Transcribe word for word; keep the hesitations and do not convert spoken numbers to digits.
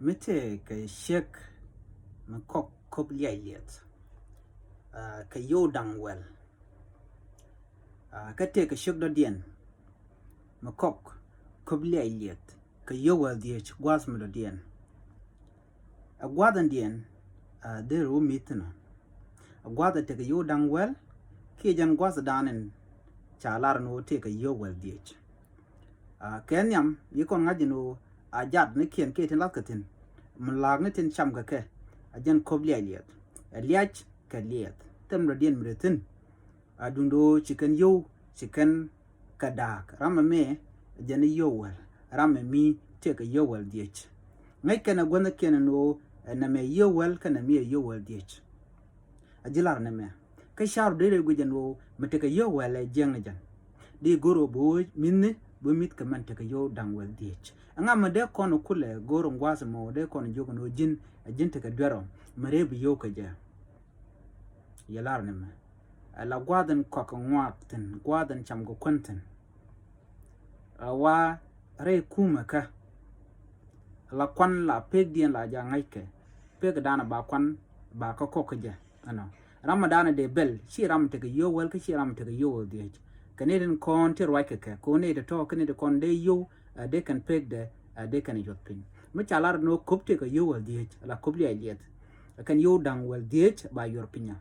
Mi tëë kɛ ciek mi kɔk köp liac liɛth, ah, kɛ yio̱w da̱ŋ wäl. Ah, kä tëë kɛ ciek dɔ̱diɛn mi kɔk köp liac liɛth kɛ yio̱w wäl dhieec gua̱a̱th mi dɔ̱diɛn. Ɛ gua̱a̱th ɛn diɛn, ah, dee ruu mi̱th thi̱n ɔ. Ɛ gua̱a̱th ɛ tëë kɛ yio̱w da̱ŋ wäl, kiɛ jɛn gua̱a̱th dan in ca lar ni ɣöö tëë kɛ yio̱w wäl dhieec. Ah, kɛ nhiam, yi kɔn ŋa̱c jɛn ɣöö a jat ni kiɛn kiɛ tin lath kɛ thi̱n. Min laak ni tin cam kɛ kɛ, a jɛn köp liac liɛth. Ɛ liac kɛ liɛth. Thɛm dɔ̱diɛn mi rɛ thi̱n. A duundɛ ɣöö ci kɛn yio̱w, ci kɛn kɛ da̱a̱k. Ram ɛmɛ, jɛn i̱ yio̱w wäl. Ram ɛmi tëë kɛ yio̱w wäl dhieec. Ŋäc kɛn ɛ guäthnikiɛn ɛn ɣöö, ɛ nɛmɛ yio̱w wäl, kä nɛmi ɛ yio̱w wäl dhieec. A ji̱ lar nɛmɛ. Kä car dee rɛ guic ɛn ɣöö mi tekɛ yio̱w wäl ɛ jiɛŋni jɛn. Di go̱r ɣöö bi wä mi̱thni bi mi̱th kɛ mɛn tekɛ yio̱w da̱ŋ wäl dhieec. Ɛŋa mi dee kɔn kulɛ go̱r ɛn gua̱a̱th ɛmɔ dee kɔn jiök ɛn ɣöö ji̱n, ɛ ji̱n tekɛ duer ɔ mi ree bi yio̱w kɛ jɛ. Yɛ lar nɛmɛ. Ɛ la gua̱a̱th ɛn kɔak kɛ ŋuak thi̱n, gua̱a̱th ɛn cam kɛ kuän thi̱n. Ɛ wa rɛy kumɛ kä. La kuan la pekdiɛn la ja ŋa̱ckɛ. Pekdan ba kuan ba kä kɔk kä jɛ. Ɛnɔ. Ram dan dee bɛl, ci ram tekɛ yio̱w wäl kä ci ram tekɛ yio̱w wäl dhieec. Kɛ ni tin kɔn ti ruac kɛ kɛ, kɔn ni ti tɔ̱, kɛ ni ti kɔn dee yio̱w, ɛ dee kɛn pekdɛ, ɛ dee kɛn yuɔth piny. Mi ca lar ni wä köp tekɛ yio̱w wäl dhieec, la köp liac liɛth. Ɛ kɛn yio̱w da̱ŋ wäl dhieec ba yuɔr piny a.